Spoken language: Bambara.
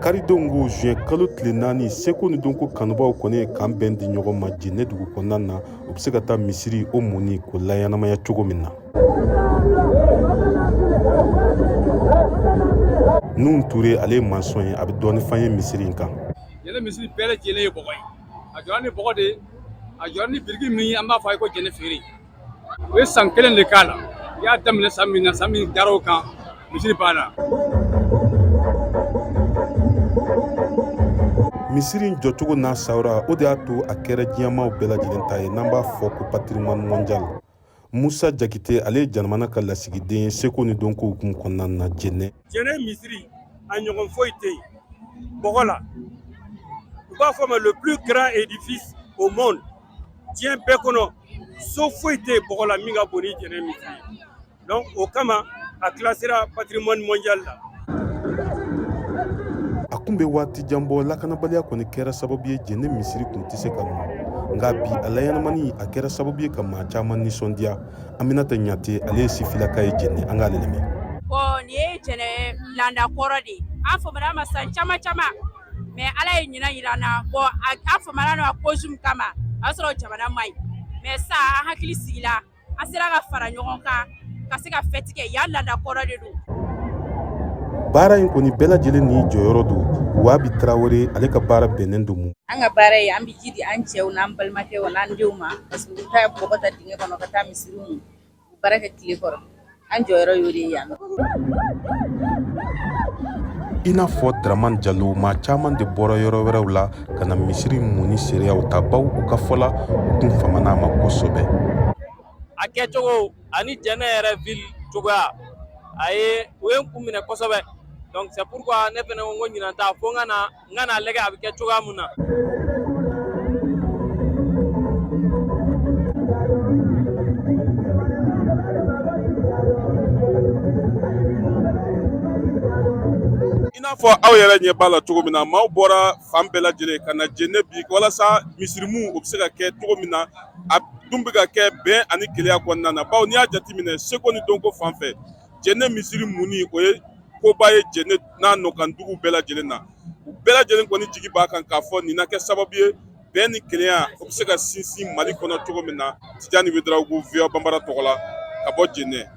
Karidon ko juin kalo tile 4, seko ni dɔnko kanubaw kɔni ye kan bɛn di ɲɔgɔn ma Jɛnɛ dugu kɔnɔna na. U bɛ se ka taa misiri o munni k'o laɲɛnamaya cogo min na. Nun Ture, ale ye maçon ye, a bɛ dɔɔni f'an ye misiri in kan. Jɛnɛ misiri bɛɛ lajɛlen ye bɔgɔ ye. A jɔra ni bɔgɔ de ye, a jɔra ni biriki min ye, an b'a fɔ a ye ko jɛnɛ feere. U ye san kelen de k'a la. U y'a daminɛ san min na, san min dar'o kan, misiri banna. Misiri in jɔcogo n'a sawura, o de y'a to a kɛra diɲɛmaaw bɛɛ lajɛlen ta ye, n'an b'a fɔ ko patrimoine mondial. Musa Jakite, ale ye jamana ka lasigiden ye seko ni dɔnko hukumu kɔnɔna na Jɛnɛ. Jɛnɛ misiri, a ɲɔgɔn foyi tɛ yen bɔgɔ la. U b'a fɔ ma le plus grand édifice au monde. Diɲɛ bɛɛ kɔnɔ, so foyi tɛ yen bɔgɔ la min ka bon ni Jɛnɛ misiri ye. Donc o kama a classera patrimoine mondial la. A kun bɛ waati jan bɔ, lakanabaliya kɔni kɛra sababu ye Jɛnɛ misiri kun tɛ se ka mɔ. Nka bi, a laɲɛnamani, a kɛra sababu ye ka maa caman nisɔndiya. Aminata Ɲate, ale ye sifilaka ye Jɛnɛ, an k'ale lamɛn. Bon, nin ye Jɛnɛ laada kɔrɔ de ye. An famana ma san caman caman, mais Ala ye ɲinan yira an na. Bon, an famana a cause min kama, o y'a sɔrɔ jamana ma ɲi, mais sisan an hakili sigila, an sera ka fara ɲɔgɔn kan ka se ka fête kɛ. Yan laada kɔrɔ de don. Baara in kɔni bɛɛ lajɛlen ni jɔyɔrɔ don. Wabi Tarawele, ale ka baara bɛnnen don mun? An ka baara ye, an bɛ ji di an cɛw n'an balimakɛw n'an denw ma, parce que u taa bɔgɔ ta dingɛ kɔnɔ ka taa misiri mun, u baara kɛ tile kɔrɔ. An jɔyɔrɔ y'o de ye yan. I n'a fɔ Draman Jalo, maa caman de bɔra yɔrɔ wɛrɛw la ka na misiri munni seereyaw ta, baw u ka fɔ la, u kun famana a ma kosɛbɛ. A kɛcogo ani Jɛnɛ yɛrɛ ville cogoya, a ye o ye n kun minɛ kosɛbɛ. Donc c'est pourquoi ne fɛnɛ ko n ko ɲinan ta, fo n ka na, n ka na lajɛ a bɛ kɛ cogoya mun na. I n'a fɔ aw yɛrɛ ɲɛ b'a la cogo min na, maaw bɔra fan bɛɛ lajɛlen ka na Jɛnɛ bi walasa misirimu o bɛ se ka kɛ cogo min na. A dun bɛ ka kɛ bɛn ani kelenya kɔnɔna na, bawo n'i y'a jateminɛ seko ni dɔnko fan fɛ, Jɛnɛ misiri munni, o ye koba ye Jɛnɛ n'a nɔkandugu bɛɛ lajɛlen na. U bɛɛ lajɛlen kɔni jigi b'a kan k'a fɔ nin na kɛ sababu ye bɛn ni kelenya o bɛ se ka sinsin Mali kɔnɔ cogo min na. Tijani Wedarawogo, VOA Banbara tɔgɔ la, ka bɔ Jɛnɛ.